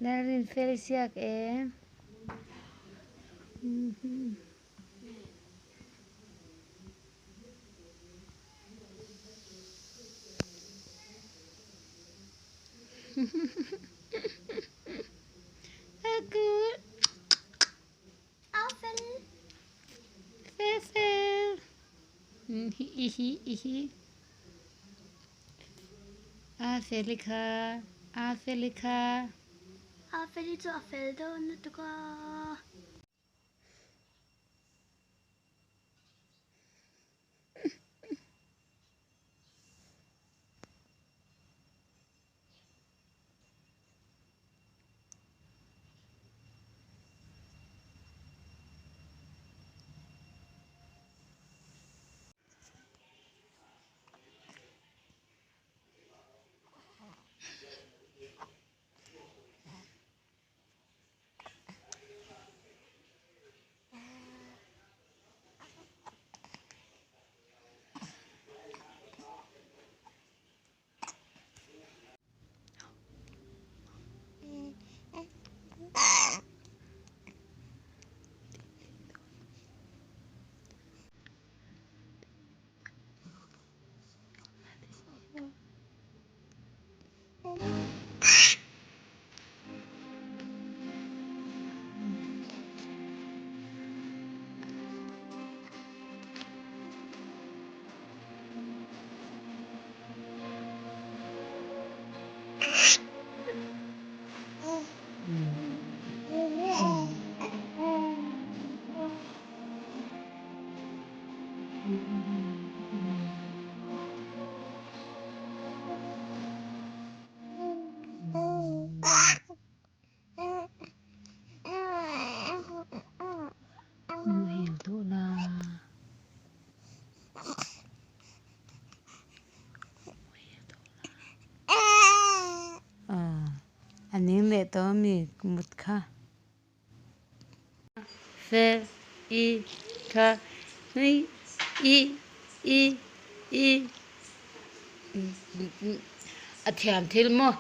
Lalrinfeli siak em? A feli kha a feli kha. A feli chu a fel dawn lutuk a. Muhil duh la. A ning leh tawh ami mut kha. Fe i kha i i i i a thiam thil maw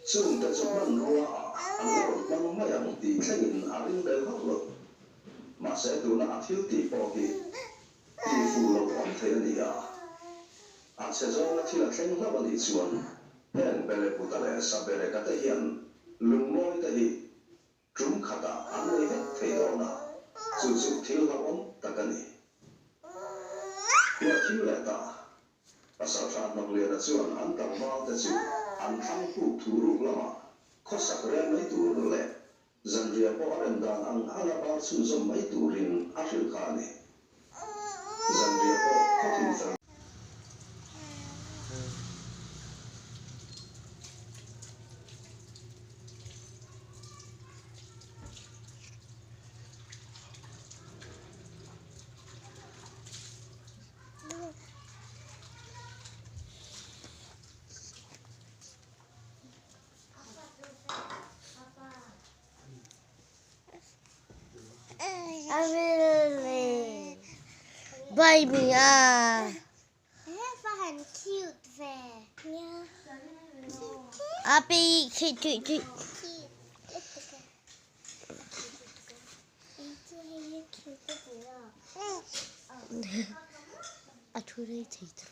Chungte chu hmanrua ah an la rawn hmang mai ang tih thlengin a ring bel hauh lo. Mahse tuna a thil tih pawh hi tih fuh lo awm thei a ni a. A chhe zawnga thil a thleng hlauh a nih chuan heng Beleputa leh Sabereka te hian lungmawi te hi tum khatah an nei vek thei dawn a, chu chu thil hlauhawm tak a ni. Khua thim leh ta, Pasalṭha Hnawkliana chuan an tlangval te chu an thlang puk thu ruk lamah khawsak rel mai tur leh zanriah pawh a rem dan ang anga bar chhunzawm mai turin a hrilh kha a ni. Zanriah pawh khawthim fel. Baby a. Han cute ve. A pi cute cute. A thu rei thei ta.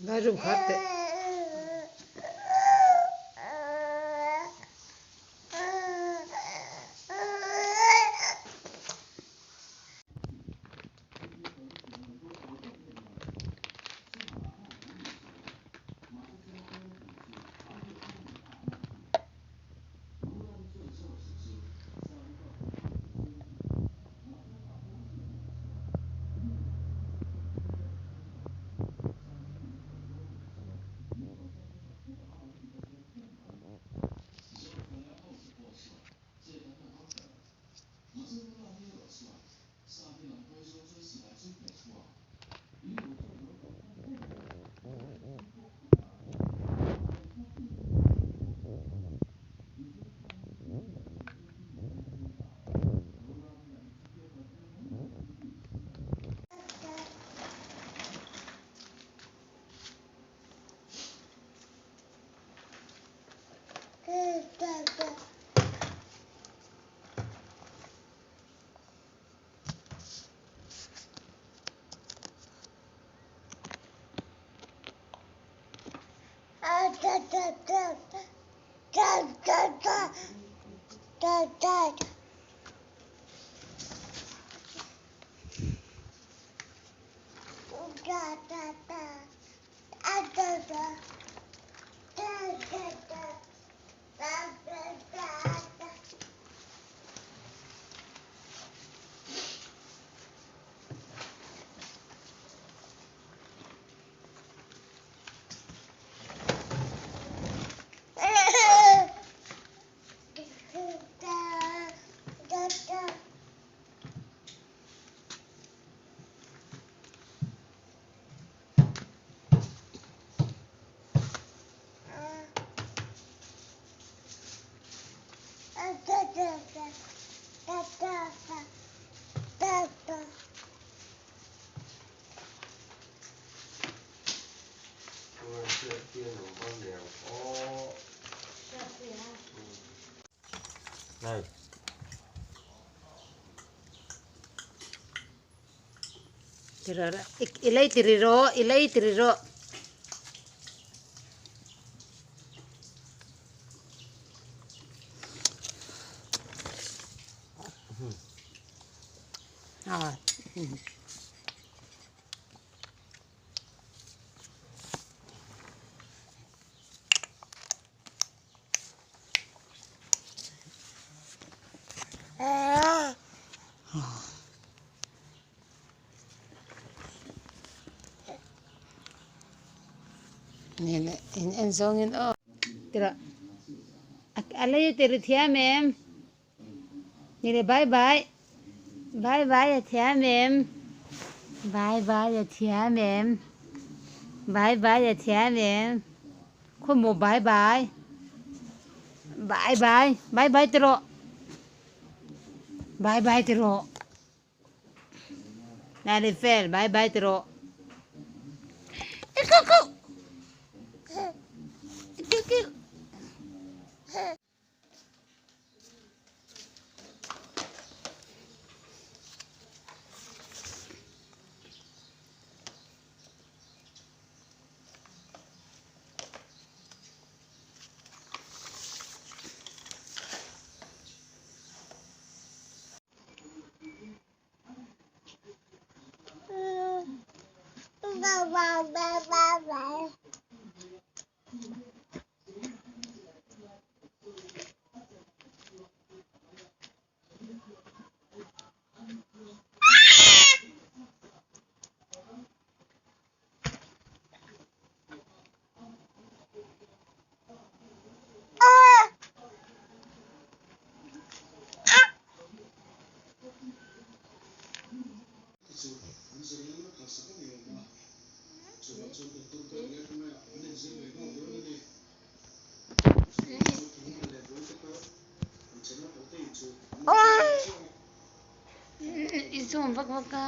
Vai room khar teh. Này. Ilai tiriro, ilai tiriro. À. In en zawngin aw tira a lei tiri thiam em ni le bye bye bye bye a thiam em bye bye a thiam em bye bye a thiam em khaw maw bye bye bye bye bye bye tiraw. Bye bye ti rawh. Nani fel bye bye ti rawh. I chhum vak vak a.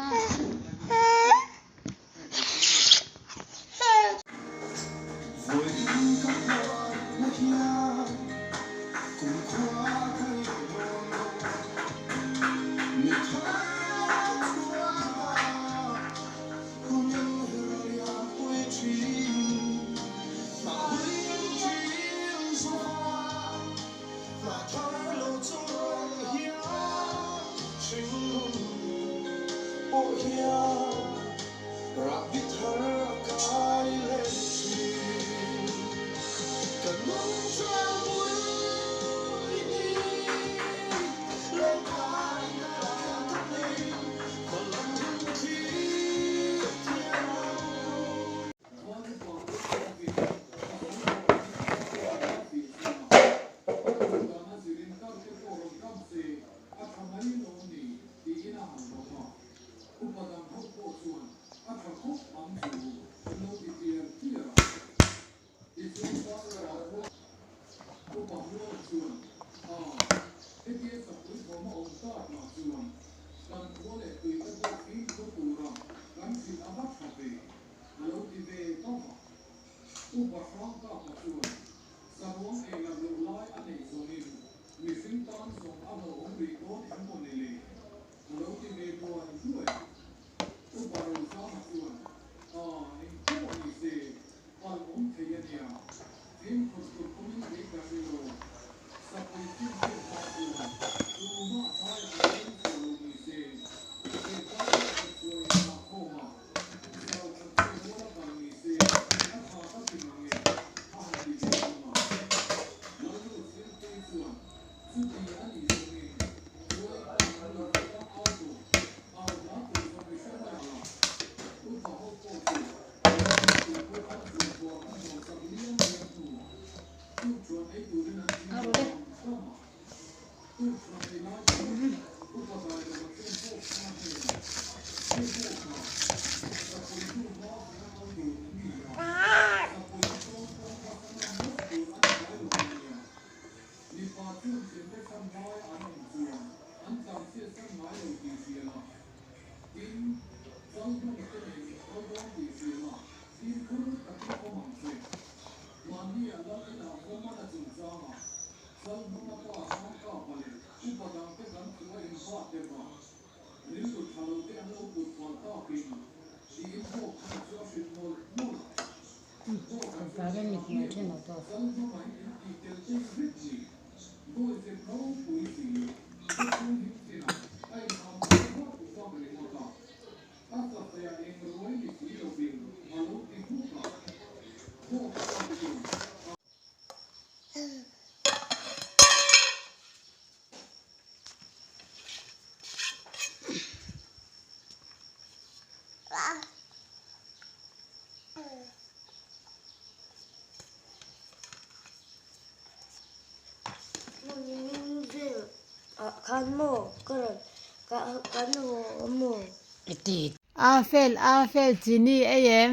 A fel a fel chini ei em?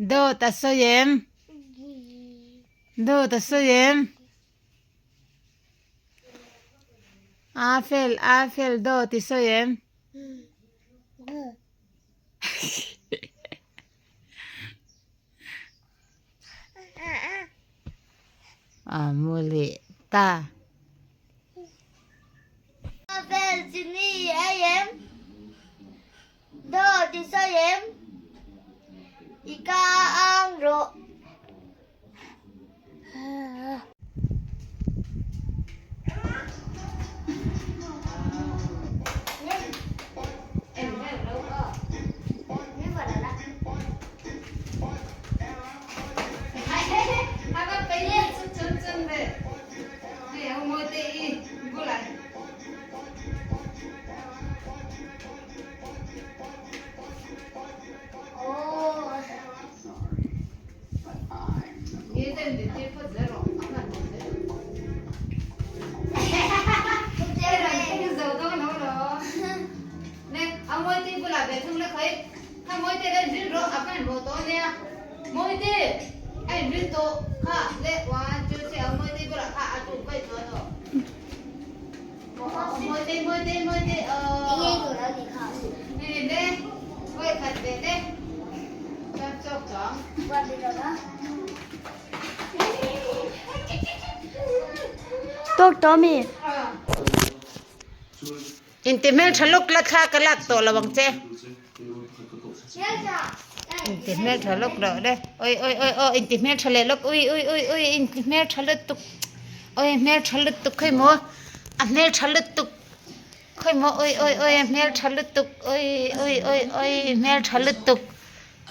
Dawt a sawi em? Dawt a sawi em? A fel, a fel dawt i sawi em? A mu leh ta. A fel chini ei em? Dawt i sawi em? I ka ang rawh. Tawk tawh mi. Inti hmeltha luk la thla ka lak tawh lo ang che. Inti hmeltha luk loh le. Oi oi oi aw inti hmeltha leh luk ui ui ui ui inti hmeltha lutuk. Oi hmeltha lutuk khawi maw a hmeltha lutuk khawi maw oi oi oi a hmeltha lutuk oi oi oi oi hmeltha lutuk.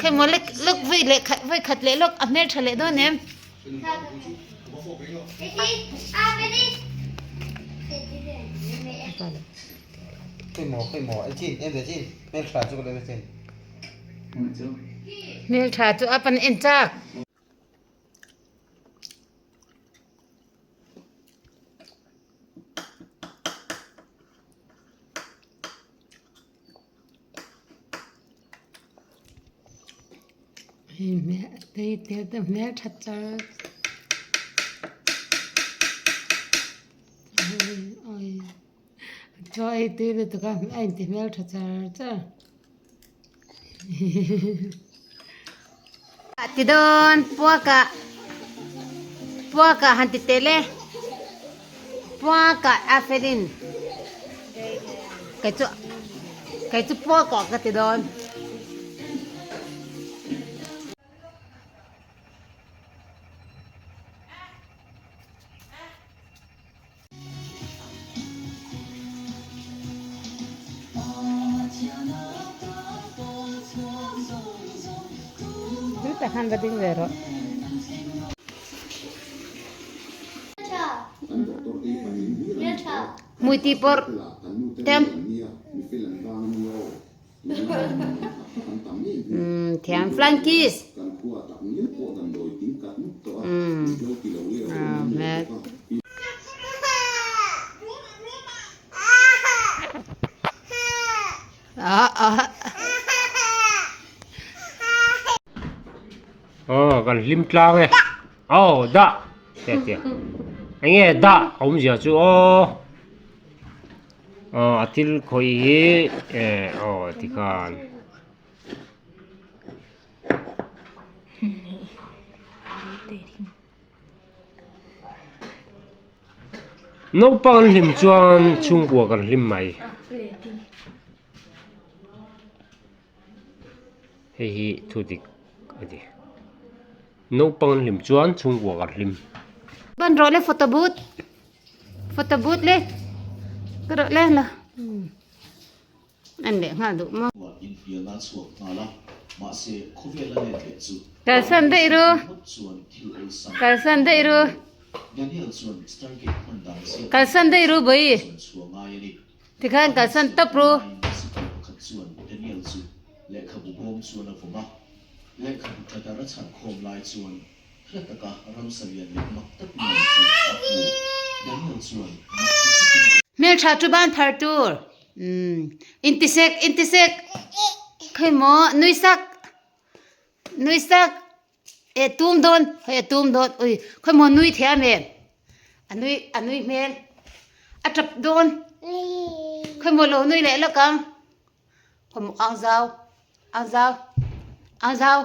Khawi maw lek luk vui leh khat vawi khat leh lawk a hmeltha leh dawn em? Hmeltha chu a pan en chak. Hmel that char chaw ei tui lutuk a a inti hmel tha char char ti dawn puakah puakah han ti tel e puakah a felin kei chu kei chu puakah ka ti dawn. Tui tak han va ding ve rawh. Mui ti pawrh tem. Umm thiam flying kiss. Umm hmel. Aw kan hlim tlang e aw dah tia tia eng nge dah awmzia chu aw. Aw a thil khawih hi eh aw tikhan naupang an hlim chuan chhungkua kan hlim mai hei hi thu dik a ni naupang an hlim chuan chhungkua kan hlim. Ban rawh le photo booth. Photo booth le ka rawh le la an leh nghal duh maw. Kalsan daih ru kalsan daih ru kalsan daih ru bawi tikhan kalsan tawp ru. Hla taka ramsa lian leh mak tak mai chu a hmu. Daniel chuan mak ti takin a en. Hmeltha chu ban phar tur. Umm intisek intisek khawi maw nui sak nui sak eh tum dawn hei a tum dawn ui khawi maw nui thiam em a nui a nui hmel a tap dawn. Khawi maw lo nui leh lawk ang. Khawi maw ang zau ang zau ang zau.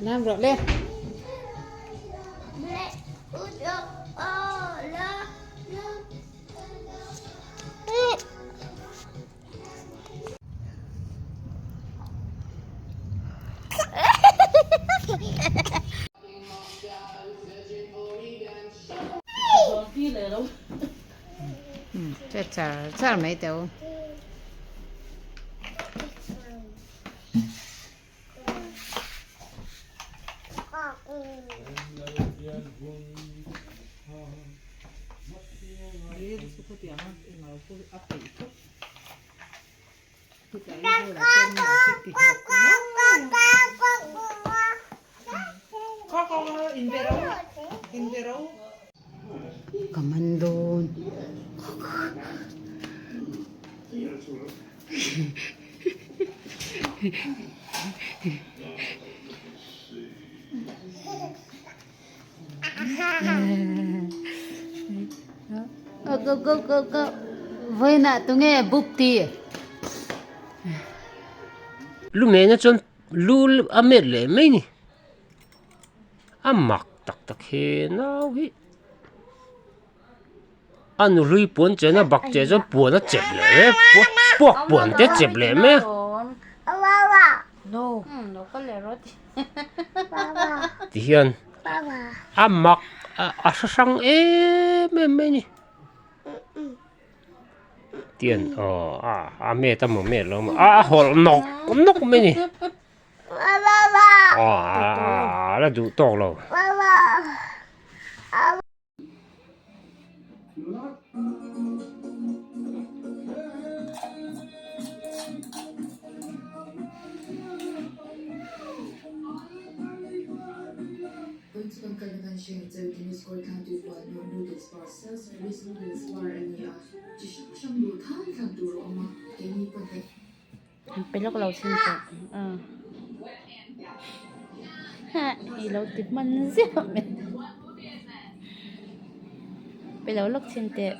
Nam rawh le. Che char char mai teu. Ka man dawn. Go go go go vawiinah tunge bup ti? Lu mena chuan lu a met leh mai ni. A mak tak tak he nau hi. A nuhlui puan chen a bak che chuan puan a chep leh mai a puak puan te a chep leh mai a. Ti hian a mak a hre hrang em em mai a ni. Tian aw a met a maw met lo maw a hawlh nawk nawk mai a ni. Aw a la duh tawk lo. Pe lawk lo chin tawh a i lo ti hman ziah mai pe lo lawk chin teh.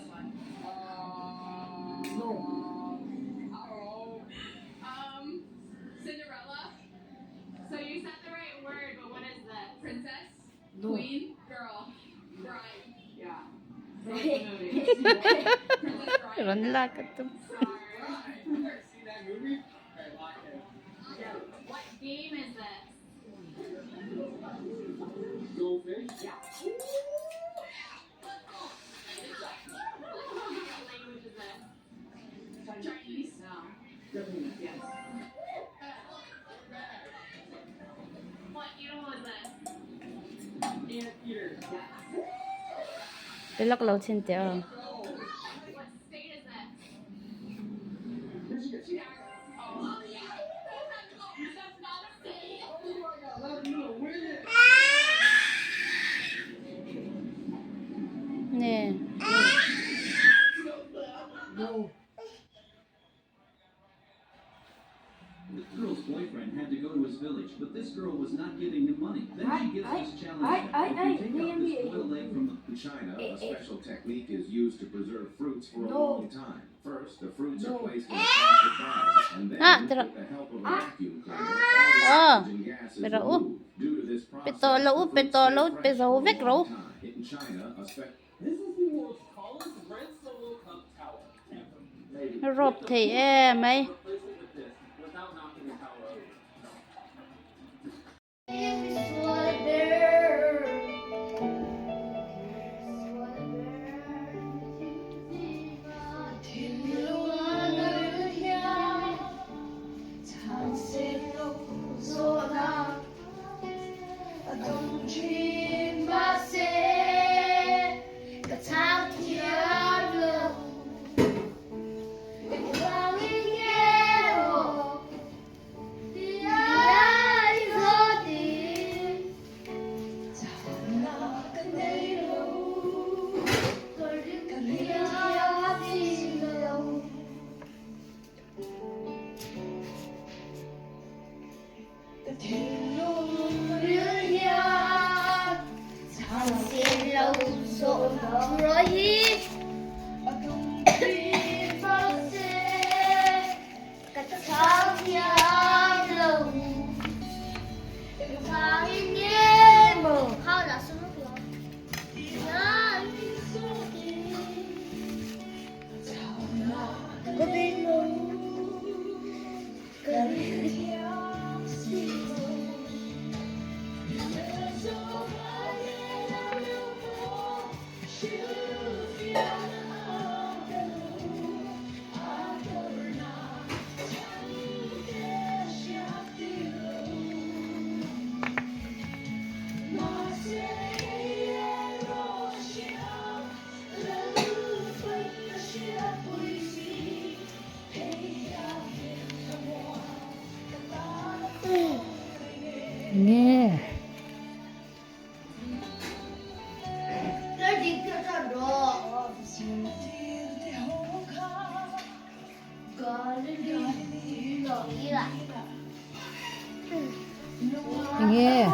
Rawn lak a tum. Pe lawk lo chhin teh aw. Nge. Ah tira aw pe rawh u pe tawh loh u pe tawh loh pe zo vek rawh u. Rawp thei em mai. Nge. Nge.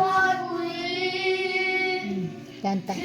Tan tak.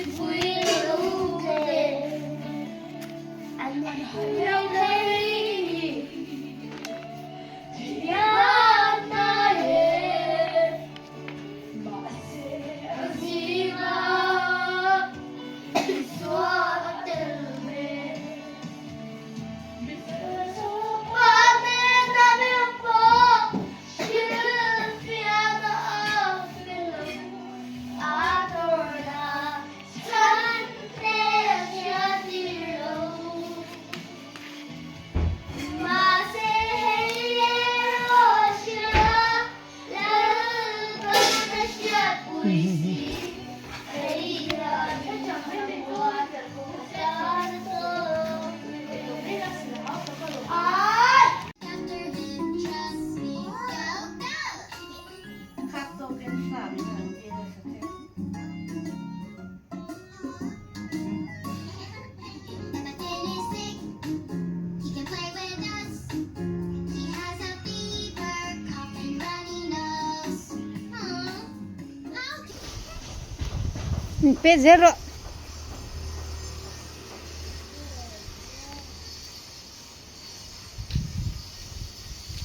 Pe zel rawh.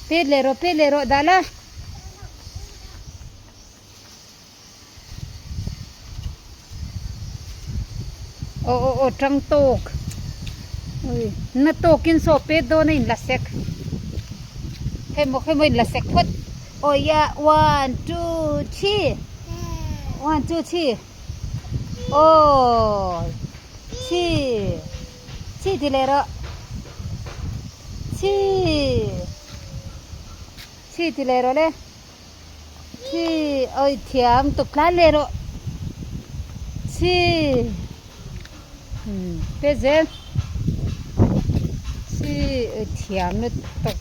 Pet leh rawh pet leh rawh dah la. Aw aw aw tang tawk ui na tawkin saw pet dawn a in la sek hemaw hemaw in la sek phawt aw ya one two three one two three aw three three ti leh rawh three three ti leh rawh le. Chi oi thiam tuk tlan leh rawh chi pe zel chi oi thiam lutuk.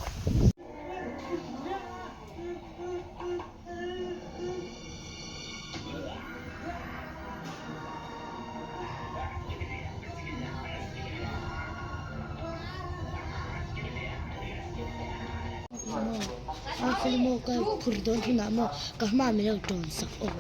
A khawli maw ka phur dawn hunah maw ka hma min lo tawn sak aw.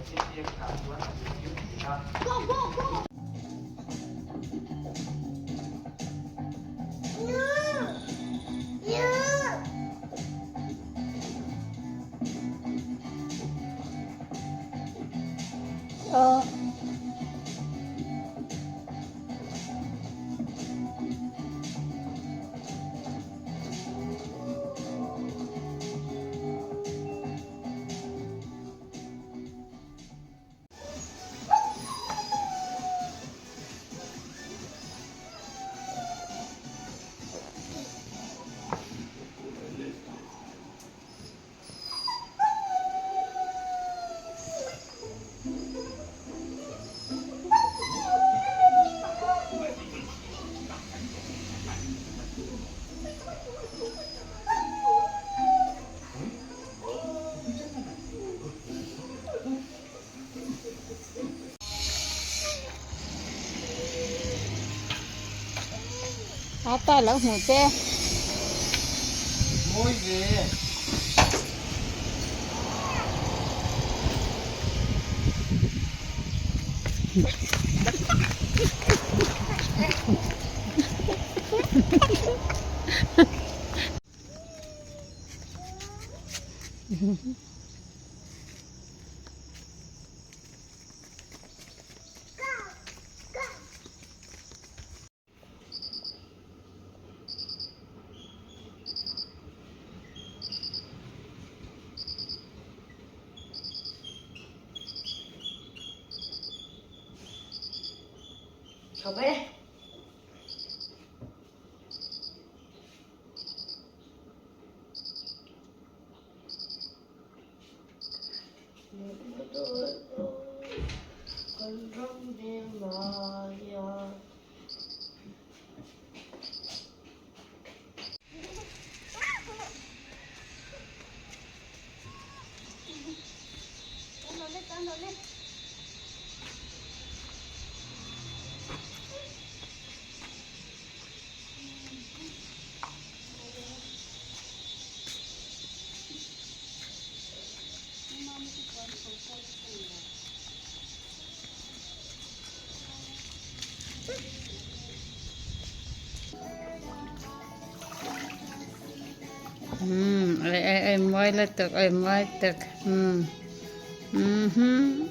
A ta lo hmuh che. Mawi ve. Umm ai ai ai mawi lutuk ai mawi lutuk umm umm.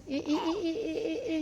I i i i i i.